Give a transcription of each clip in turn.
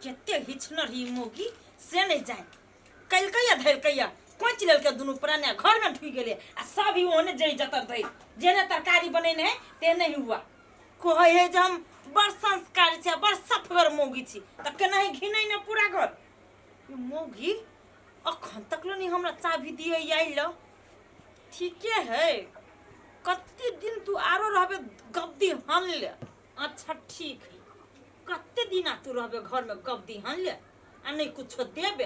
कते हिचनर ही मोगी से नहीं जाए। कलकैया धरकैया कोच लेलकै दुनू प्राणी घर में ढुकि गेलै आ सब ही ओहने जइ जतर धै जेने तरकारी बनेने है तेने ही हुआ। कहै है जे हम बड़ संस्कारी छी बड़ सफगर मौगी छी त केनाही घिनै ने पूरा घर। ई मौगी अखन तक नहीं हमरा चाभी दिए आइल। ठीके है कते दिन तू आरो रहबे गब्दी हन ले। अच्छा ठीक है कते दिन आ तू रहबे घर में गब्दी हन ले आ नहीं कुछो देबे,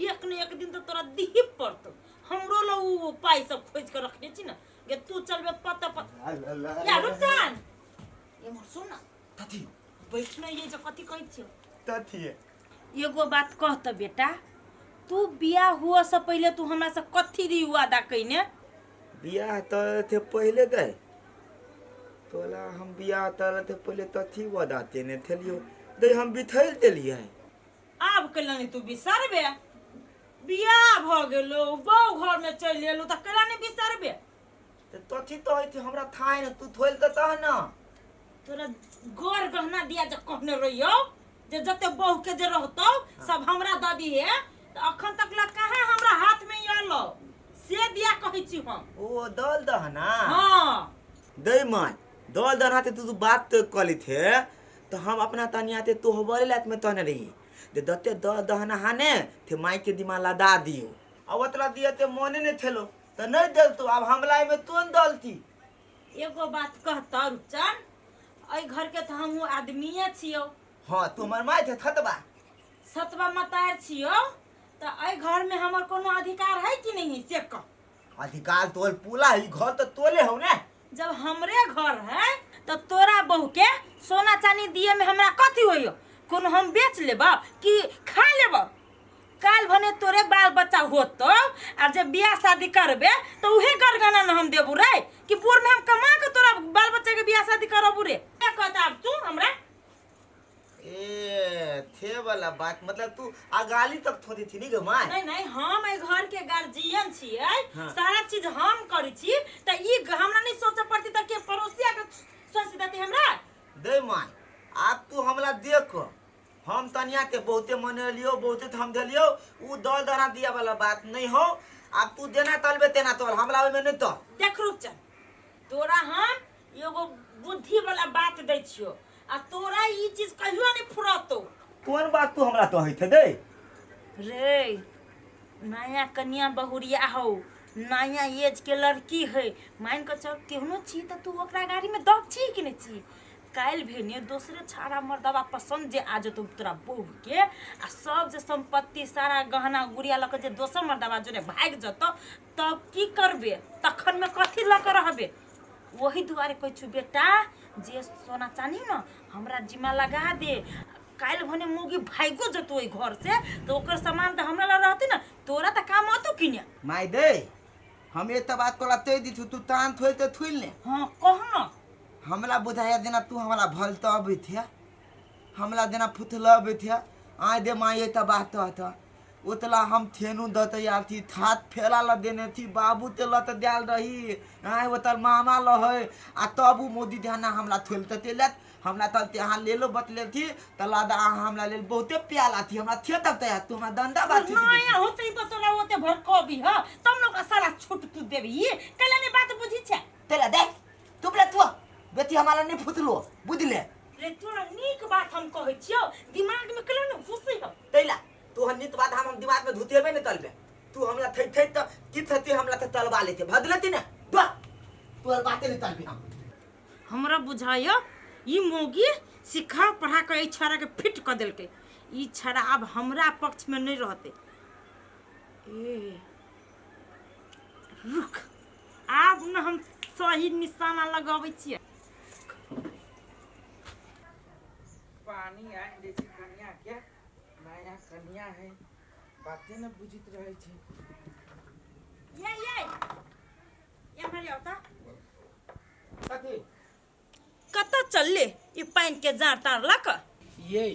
एक न एक दिन तो तोरा दिही पड़तो। हमरो ला उ पाई सब खोज के रखने छी ना गे तू चलबे पता पता। या रुपचान एमहर सुन ना। कथी बैठ न ये जे कथी कहै छियौ। कथी एगो बात कह त बेटा, तू बियाह हुआ से पहले तू हमरा से कथी री वादा कइने? बियाह त थे पहले गए तोला हम बियाह त थे पहले तथी वादा तेने थेलियो दे हम बिथैल देलियै। आब केला नहीं तू बिसरबे? बियाह भ गेलो बहू घर में चलि एलो त केला नहीं बिसरबे? त तथी त होइथे हमरा थाय न तू थोइल त तह न। तोरा गोर गहना दिया जे कहने रहियो जे जते बहू के जे रहतो सब हमरा the दिहे त अखन तक ला कहाँ हमरा हाथ में आलो से दिया कहै छी हम। ओ दल दहना। हाँ दे माय दल दहना ते तू बात तो कली थे तो हम अपना तनिया ते तो होबरे लात में तने रही दे दते दल दहना हाने थे माई के दिमाग लदा दियो आ ओतला दिया ते मने ने थेलो त नहीं देल तू। अब हमला में तोन दल थी। एगो बात कहता रुपचन, एहि घर के तो हमहूँ आदमीये छियौ। हाँ तू हमर माय थे थतबा सतबा मतार छियौ त एहि घर में हमर कोनो अधिकार है कि नहीं से कह। अधिकार तोल पूला ही घर तो तोले हो ने। जब हमरे घर है तो तोरा बहू के सोना चांदी दिए में हमरा कथी होइयो? कोनो हम बेच लेब कि खा लेब? काल भने तोरे बाल बच्चा होतो आ जब बियाह शादी करबे तो उहे गरगना न हम देबू रे कि बोर में हम कमा के तोरा बाल बच्चा के बियाह शादी करबू रे? क्या कहता अब तू हमरा? ए थे वाला बात मतलब तू अगाली तक थोड़ी थी नहीं गे माय। नहीं नहीं हम एहि घर के गार्जियन छियै। हाँ। सारा चीज हम करै छी त ई हमरा नहीं सोचे पड़ती त के पड़ोसी आके सोच देती हमरा? दे my आब तू हमरा देख हम तनिया के बहुते मनेलियो बहुते हम देलियो उ दल दना दिया वाला बात नहीं हो। अब तू देना तलबे तेना तोल हमरा ओइ में नहीं तो। देख रूपचन तोरा हम एगो बुद्धि वाला बात दै छियो आ तोरा ई चीज कहियो नहीं फुरतो। कोन बात तू हमरा कहै थे दे? रे नया कन्या बहुरिया हो नया एज के लड़की है मान के चल केहनो छी त तू ओकरा गाड़ी में दब छी कि नहीं छी? काल्हि भेने दोसरे छाड़ा मर्दबा पसंद जे आ जेतौ तोरा बहू के आ सब जे संपत्ति सारा गहना गुड़िया लऽ के जे दोसर मर्दबा जोरे भागि जेतौ तब की करबे? तखन में कथी लऽ के रहबे? वही दुआरे कहै छु बेटा जे सोना चानी न हमरा जिम्मा लगा दे। काल्हि भने मौगी भागियो जेतौ ओहि घर से तो ओकर सामान तऽ हमरा लग रहतै न, तोरा तऽ काम अतौ कि ने? My they हम एक बात तोरा तय दिछु तू तान थोइ त थुइल ने। हाँ कह न। हमरा बुझाया देना तू हमरा भल त अबै थे हमरा देना फुथल अबै थे आय दे my त बात त ओतला हम थेनु the तैयार थी थात फेला ल देने थी बाबू ते ल त द्याल रही आय ओतल मामा ल है आ तब उ मोदी ध्यान हमरा थोल त तेलत हमरा तल ते अहाँ लेलो बतले थी त लादा अहाँ हमरा लेल बहुते प्याला थी हमरा थे तब तैयार तू हमरा दंडा बात थी। नया होते तो तोरा ओते भर कबी ह तब न ओकरा सारा छूट तू देबही कैला नहीं बात बुझी छे? तेला देख तू बोले तू बेटी हमारा नहीं फुतलो बुझले। रे तोरा नीक बात हम कहै छियौ दिमाग में कैला न घुसै हौ? तैला तू हम नीक बात हम दिमाग में धुतेबे नहीं तलबे तू हमरा थै थै त की थती हमरा त तलबा लेते भदलती ने बा तोर बाते नहीं तलबे हम। हमरा बुझायो ई मौगी सिखा पढ़ा के ई छाड़ा के फिट क देलकै ई छाड़ा अब हमरा पक्ष में नहीं रहते। ए रुक आब न हम सही निशाना लगाबै छियै। पानी आनि दै छै कनिया के, नया कनिया है बाते न बुझित रहै छै। ये ये ये हमारे आवता कथी कतऽ चलले ई पानि के जाड़ तार लऽ कऽ? ये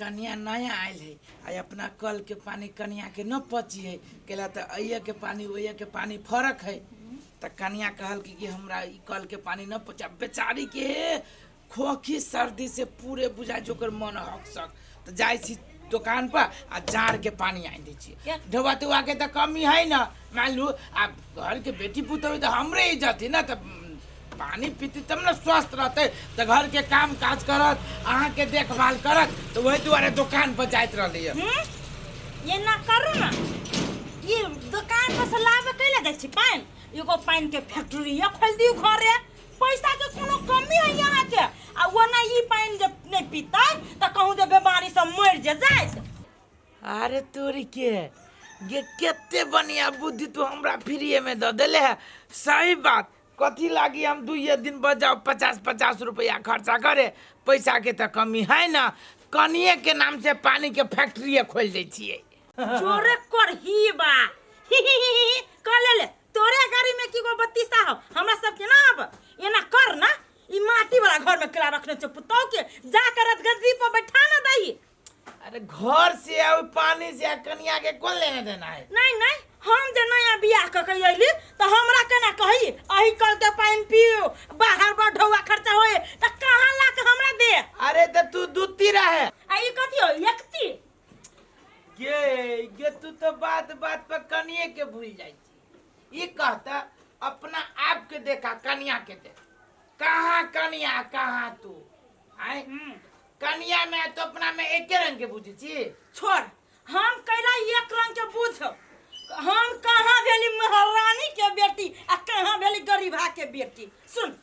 कनिया नया आयल है आ अपना कल के पानी कनिया के न पची है केला त अइया के पानी ओइया के पानी फरक है त कनिया कहल कि हमरा ई कल के पानी न पचा। बेचारी के खोखी सर्दी से पूरे बुझाइ छै ओकर मन हक सक तऽ जाइ छी दोकान पर आ जाड़ के पानी आनि दै छियै। ढौआ तौआ के तऽ कमी है ना, मान लू आ घर के बेटी पुतोह तऽ हमरे इज्जत है ना, तऽ पानी पीती तब ना स्वस्थ रहतै, तऽ घर के काम काज करत, अहाँ के देखभाल करत, तऽ वही दुआरे दोकान पर जाइत रहली है। ये ना करू ना, ये दोकान पर से लाबे कैला जाइ छी पानि? एगो पानि के फैक्ट्री खोलि दियौ घरे, पैसा के कोनो कमी है यहाँ के? आ ओना ई पानि जे नहीं पीतै तऽ कहूँ जे बीमारी से मरि जे जाइत। अरे तोरी के ये केते बढ़िया बुद्धि तू हमरा फ्रीए में दऽ देले है। सही बात, कथी लागी हम 2 दिन बजाओ 50-50 रुपया खर्चा करे, पैसा के तऽ कमी है ना, कनिए के नाम से पानी के फैक्ट्री खोल दै छियै। जोरे करही बा ही ही ही ही कह ले ले, तोरे गाड़ी में की गो बत्ती साहब हमरा सब के ना आब। एना कर ना, ई माटी वाला घर में केला रखने छौ पुतौ के, जा कर गद्दी पर बैठा ना दही। अरे घर से आ पानी से आ कनिया के कोन लेना देना है? नहीं नहीं, हम जे नया बियाह क के अइली त हमरा केना कही अही कल के पानि पियो, बाहर बड़ ढौआ खर्चा होए त कहाँ ला के हमरा दे। अरे त तू दूती रहे आ ई कथी हो एकती गे गे, तू तो बात बात पर कनिए के भूल जाइ छी। ई कहता अपना आप के देखा कनिया के देख, कहाँ कनिया कहाँ तू आए कनिया में तो अपना में एके रंग के बुझी छी। छोड़, हम कैला एक रंग के बुझ, हम कहाँ भेली महारानी के बेटी आ कहाँ भेली गरीबा के बेटी। सुन,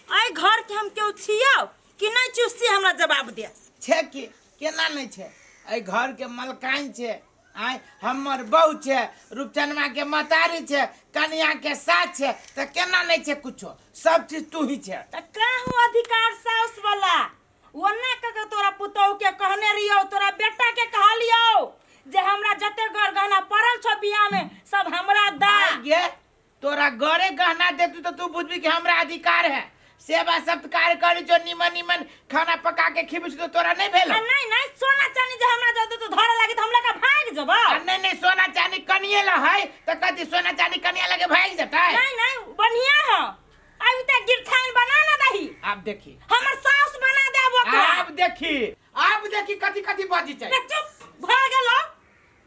आई घर के हम केहू छियौ कि नहीं चुस्सी, हमरा जवाब दे। छे की केना नहीं छे, एहि घर के मलकाइन छे, आय हमर बहू छे, रूपचनमा के मतारी छे, कनिया के साथ छे, त केना नहीं छे कुछो, सब चीज तू ही छे। त कहूँ अधिकार साउस वाला ओना के तोरा पुतोह के कहने रहियौ, तोरा बेटा के कहलियौ जे हमरा जते घर गहना पड़ल छौ बियाह में सब हमरा दा। गे तोरा घरे गहना दे तू तो तू बुझबी कि हमरा अधिकार है, सेवा सत्कार करी जो निमन निमन खाना पका के खिबी तो तोरा नहीं भेल। नहीं नहीं, सोना चांदी जे हमरा दे तो धरे लागी त हमरा का भाग जबा। नहीं नहीं, सोना चांदी कनिए ला है त कथी सोना चांदी कनिए लगे भाग जतै? नहीं नहीं, बढ़िया है, अभी तक गिरथान बना ना दही। आप देखी हमर सास बना दे ओकरा। आप देखी, आप देखी कथी कथी बाजी छै। चुप भ गेलो,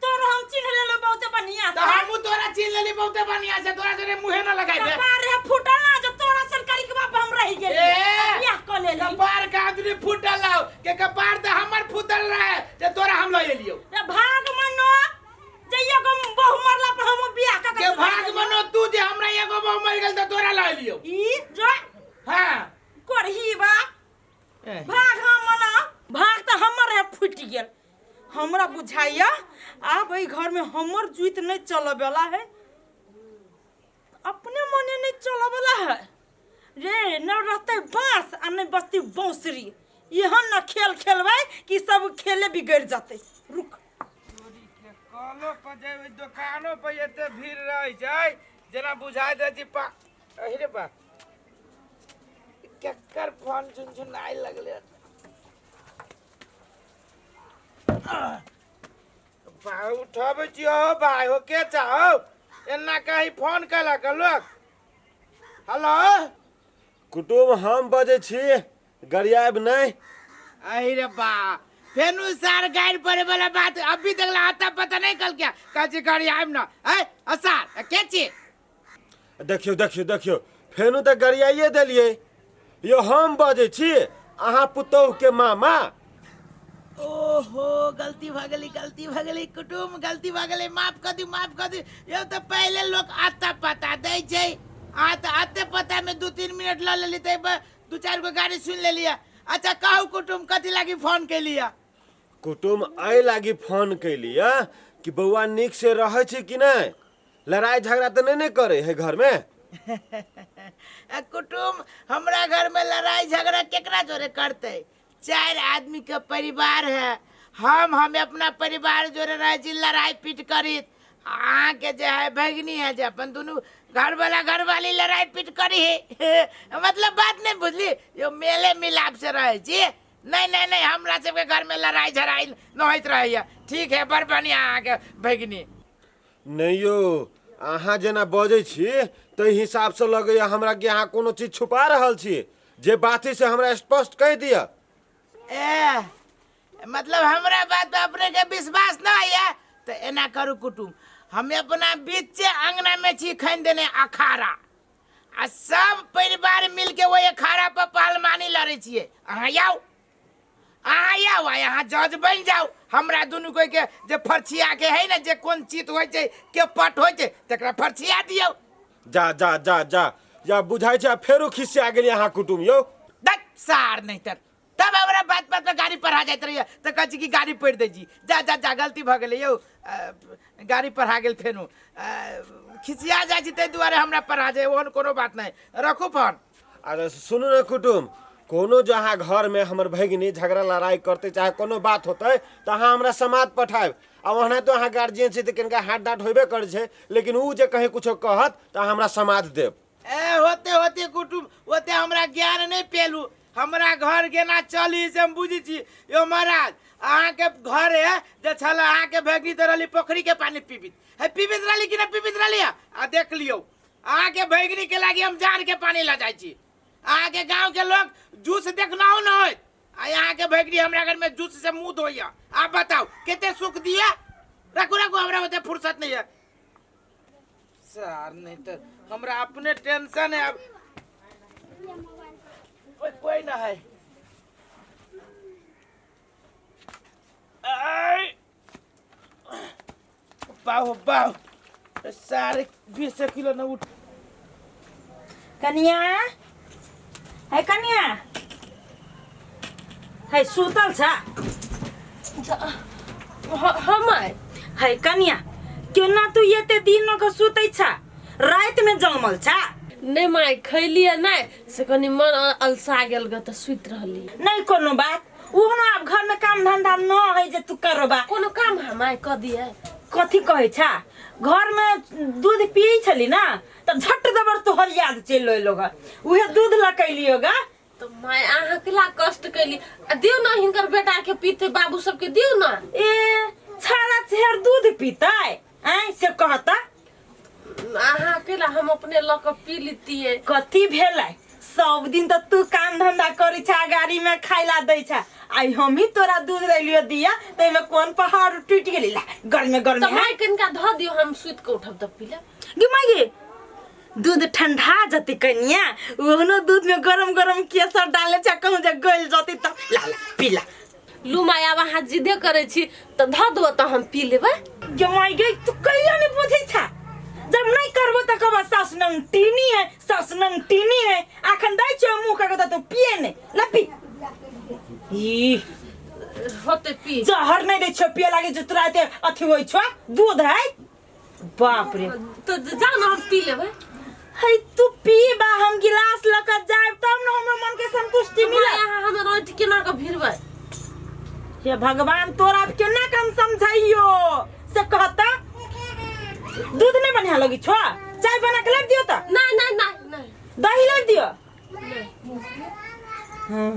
तोर हम चिन्ह लेलो बहुते बढ़िया त हमहु तोरा चिन्ह लेली बहुते बढ़िया से, तोरा जोरे मुहे न लगाइ दे। कपार रे फुटल ना जो तोरा सरकारी के बाप हम रहि गेली बियाह क लेली। कपार के आदमी फुटल आउ के कपार त हमर फुटल रहे जे तोरा हम ल एलियो। रे भाग मनो जे एगो बहु मरला पर हम बियाह क के भाग मनो तू जे हमरा एगो बहु मर गेल त तोरा ल एलियो। ई जो हां करही बा भाग हम मना, भाग त हमर है फुटि गेल। हमरा बुझाइया आब एहि घर में हमर जुइत नहीं चलबेला है, अपने मने नहीं चलबेला है रे। न रहते बाँस आ नहीं बसती बाँसुरी, एहन न खेल खेलबै कि सब खेले बिगड़ जतै। रुक, कलो पर जेबै दोकानो पर एते भीड़ रहै छै जेना बुझाइत रहै छै पा अहि रे बा केकर फोन झुनझुनाइ लगलै। भाई उठाबै छी हो भाई, हो के चाहो एना कहीं फोन केलक लोक। हेलो कुटुम, हम बजै छी, गरियाब नहि। अहि रे बा, फेनु सार गाड़ि पड़े वाला बात अभी तक ला आता पता नहीं कल क्या कहै छी गरियाब न। ए असार के छी? देखियौ देखियौ देखियौ, फेनु तऽ गरियाइए देलियै। यो हम बजै छी अहाँ पुतोह के मामा। ओहो गलती भ गेली, गलती भ गेली कुटुम, गलती भ गेली, माफ कर दी, माफ कर दी। यो तो पहले लोग आता पता दै छै, आता आते पता में 2-3 मिनट ल लेली त 2-4 गो गाड़ी सुन लेलिया। अच्छा कहू कुटुम कथी लागी फोन केलिया? कुटुम एहि लागी फोन केलिया कि बौआ नीक से रहै छै कि नहि, लड़ाई झगड़ा तऽ नहीं ने करे है घर में? कुटुम हमरा घर में लड़ाई झगड़ा केकरा जोरे करते? 4 आदमी के परिवार है, हम अपना परिवार जोरे रहे छी, लड़ाई पीट करी। अहाँ के जे है भगनी है जे अपन दुनू घर वाला घरवाली लड़ाई पीट करी है। मतलब बात नहीं बुझली, यो मेले मिलाप से रहे छी। नहीं नहीं नहीं, हमरा सबके घर में लड़ाई झड़ाई न होइत रहैया। ठीक है, बड़ बढ़िया अहाँ के भगनी। नहीं यो, अहाँ जेना बजै छी ताहि हिसाबसँ लगैया हमरा कि अहाँ कोनो चीज छुपा रहल छी। जे बात है से हमरा स्पष्ट कहि दिअ। ए मतलब हमरा बात पर अपने के विश्वास न है तो एना करू कुटुम, हम अपना बीचे अंगना में छी खन देने अखाड़ा आ सब परिवार मिल के वही अखाड़ा पर पहलवानी लड़े छिए। अहाँ आउ, अहाँ आउ आ यहाँ जज बन जाओ। हमरा दुनू कोई के जे फरछिया के है ना, जे कोन चीत होइ छै के पट होइ छै तकरा फरछिया दियौ। जा जा जा जा या बुझाइ छै फेरो खिसिया गेलियै अहाँ कुटुम यौ। दत सार नहीं तर तब हमरा बात बात पर गाड़ी पढ़ा जाइत रहिए तऽ कहै छी कि गाड़ी पढ़ि दै छी। जा जा जा गलती भऽ गेलै यौ, गाड़ी पढ़ा गेल फेनो खिसिया जाइ छी ताहि दुआरे हमरा पढ़ा जाय, ओहन कोनो बात नहि। रखू फोन। अरे सुनू ने कुटुम, कोनो जो अहाँ घर में हमर भगिनी झगड़ा लड़ाई करते चाहे कोनो बात होते तो अहाँ हमरा समाद पठायब। आ ओना तो अहाँ गार्जियन छी तऽ कनिका हाथ डाँट होबे करै छै, लेकिन उ जे कहीं कुछो कहत तऽ अहाँ हमरा समाद देब। ए होते होते कुटुम, ओते हमरा ज्ञान नहि पेलू, हमरा घर केना चली से हम बुझै छी। यौ महाराज, अहाँके घर है जे छल अहाँके भगिनी तऽ रहली पोखरी के पानी पीबित है, पीबित रहली कि नहि पीबित रहली? आ देख लियौ अहाँके भगिनी के लागी हम जान के पानी लऽ जाइ छी। अहाँके गाँव के लोग जूस देखना हो न होइत, आ अहाँके भगिनी हमरा घर में जूस से मुँह धोइया। आप बताओ कते सुख दिया? रखू रखू, हमरा ओते फुर्सत नहीं है सर, नहीं तो हमरा अपने टेंशन है। अब कोई कोई ना है। बाहु बाहु सारे 20 किलो न उठ। कनिया है, कनिया है, सुतल छा? हम आइ है कनिया, केना तू एते दिन के सुतै छा? राति में जमल छा? नहि माय, खैलियै नहि से कनि मन अलसा गेल ग तऽ सुति रहली। नहीं कोनो बात, ओहनो आब घर में काम धंधा न है जे तू करबा। कोनो काम हम आइ कऽ दियै? कथी कहै छा, घर में दूध पियै छली ना तऽ झट दबर तोहर याद चलि एलो ग, उहे दूध लकैलियो ग। तऽ माय अहाँ केला कष्ट कैली? आ दियौ ने हिनकर बेटा के पीते, बाबू सबके दियौ ने। ए छाड़ा छेर दूध पीतै आँय से कहता? अहाँ केला, हम अपने लऽ कऽ पी लितियै। कथी भेलै, सब दिन तऽ तू काम धंधा करै छा, गाड़ी में खाइला दै छा, आइ हमही तोरा दूध लेलियो दिया ताहिमे कोन पहाड़ टूटि गेली? ला गर्मे तऽ गर्मे। माय कनिका धऽ दियौ, हम सुति कऽ उठब तऽ पी लेब। गे माय गे, दूध ठंडा जतै कनिया, ओहनो दूध में गरम गरम केसर डालने छा, कहूँ जे गलि जतै तऽ ला ला पी ला। लू माय, आब अहाँ जिदे करै छी तऽ धऽ दियौ तऽ हम पी लेबै। गे माय गे, तू कहियो नहीं बुझै छा, जब नहीं करबो तऽ कहबा सास नंग टीनी है, सास नंग टीनी है। अखन दै छियौ मुँह कऽ तऽ तू पिए नहीं, ला पी। ई होते पी। जहर नहीं दै छियौ पिए लागे जे तोरा एते अथी होइ छौ, दूध है बाप रे। तऽ जाउ ने, हम पी लेबै। है तू पीबा, हम गिलास लऽ कऽ जायब तब ने हमर मन के संतुष्टि माय मिलत। अहाँ हमर रोटी केना कऽ भिरबै? हे भगवान, तोरा अब केना कम समझाइयो से कहता? दूध नहीं बढ़िया लगी छो? चाय बना के लाबि दियो तऽ? नहि नहि नहि नहि। दही लाबि दियो? नहि। हाँ।